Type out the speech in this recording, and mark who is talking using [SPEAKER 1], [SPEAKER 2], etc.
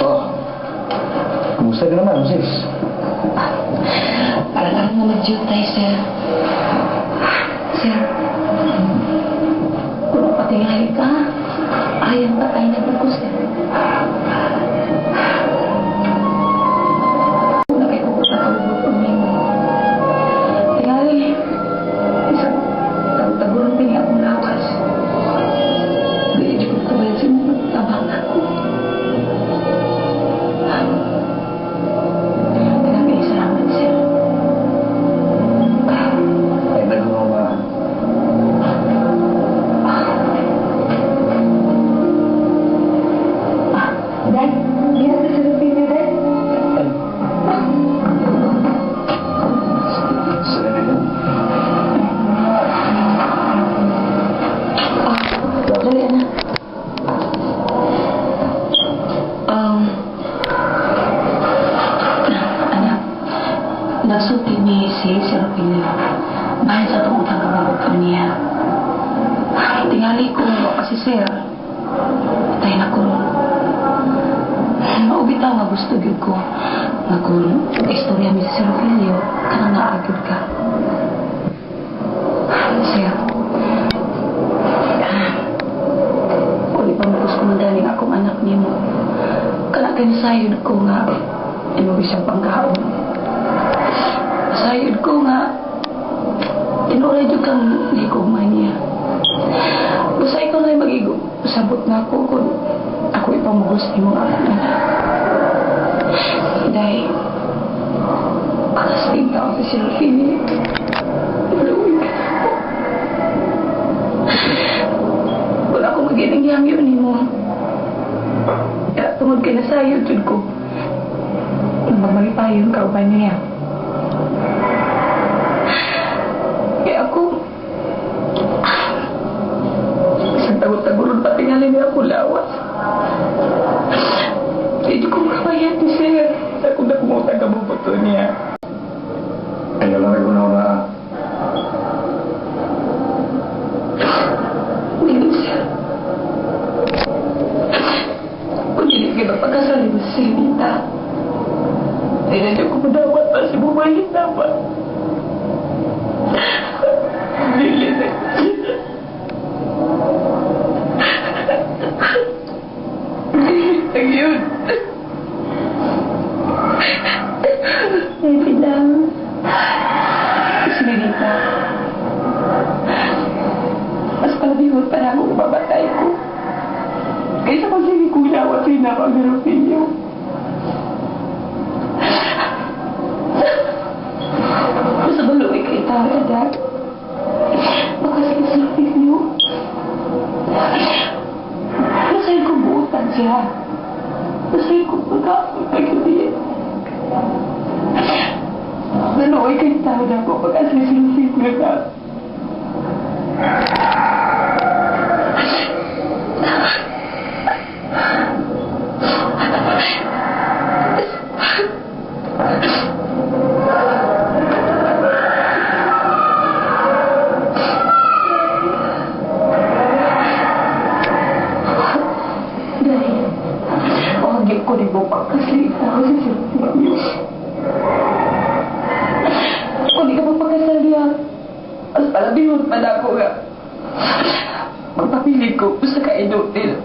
[SPEAKER 1] Oh, kumusta ka naman, sis?
[SPEAKER 2] Parang nga mag-jutay, sir. Sir, kung patingali ka, ayaw patay na ko, sir. Una kay kung patawag nimo. Tingali, isang tagtagulong tingi akong lawas. Dili ko kabayan sa imong pagtabang ako. Tingali, salamat, sir.
[SPEAKER 1] Ay, nagungoma.
[SPEAKER 2] Ah, Dad, diyan sa Filipino, Dad.
[SPEAKER 1] Ay. Sila na yun.
[SPEAKER 2] Ah, dali na. Anak, nagsulti ni si Sir Opilio. Bahin sa itong utang kabagot niya. Tingali ko kasi, sir, patay na ko ron. Maubitaw nga gusto gyud ko nga kung istorya mi si Sir Opilio, kanang naagod ka. Sir, kung ipamukos ko man galing akong anak nimo, kana kay nasayod ko nga imo siyang pangkaon. Nasayod ko nga tinuray jud kang nahigugma niya. Basta ikaw na magigo, sabot na ako kung ako ipamugos nimo ang akong anak. Dahil, pakastig na ako sa Sir Opilio. Maluwi ka na ako. Wala akong magiging yun nimo. Kaya tungod kay nasayod jud ko, na magmalipayon ka uban niya. Kaya ako, isang tagot-tagulon pa tingali niya ako lawas. Hindi ko makabayad ni sir. Sa akong nakumutang kabubuto niya.
[SPEAKER 1] Ay, wala na guna.
[SPEAKER 2] Dili, sir. Kung dili kayo magpakasal mo si Senita, di na niyo ko madawat pa si bumahin dapat. Dili na. Ang yun. Baby lang. Senita, mas palabihon pa na ako mamatay ko. Kaysa kung sini ko lawat sa ang Rufilio. Basta maluwi kay tao, Dad. Baka sa Rufilio. Masaya ko buutan siya. Masaya ko pagkaon pagkabi. Naluoy kay tao na ako pagka sa Rufilio na. Dahil, huwag ko rin mo pagkasalita ako sa Rufilio. Kung di ka magpakasal niya, mas palabihon pa na ako nga. Magpapilit ko sa kainutil.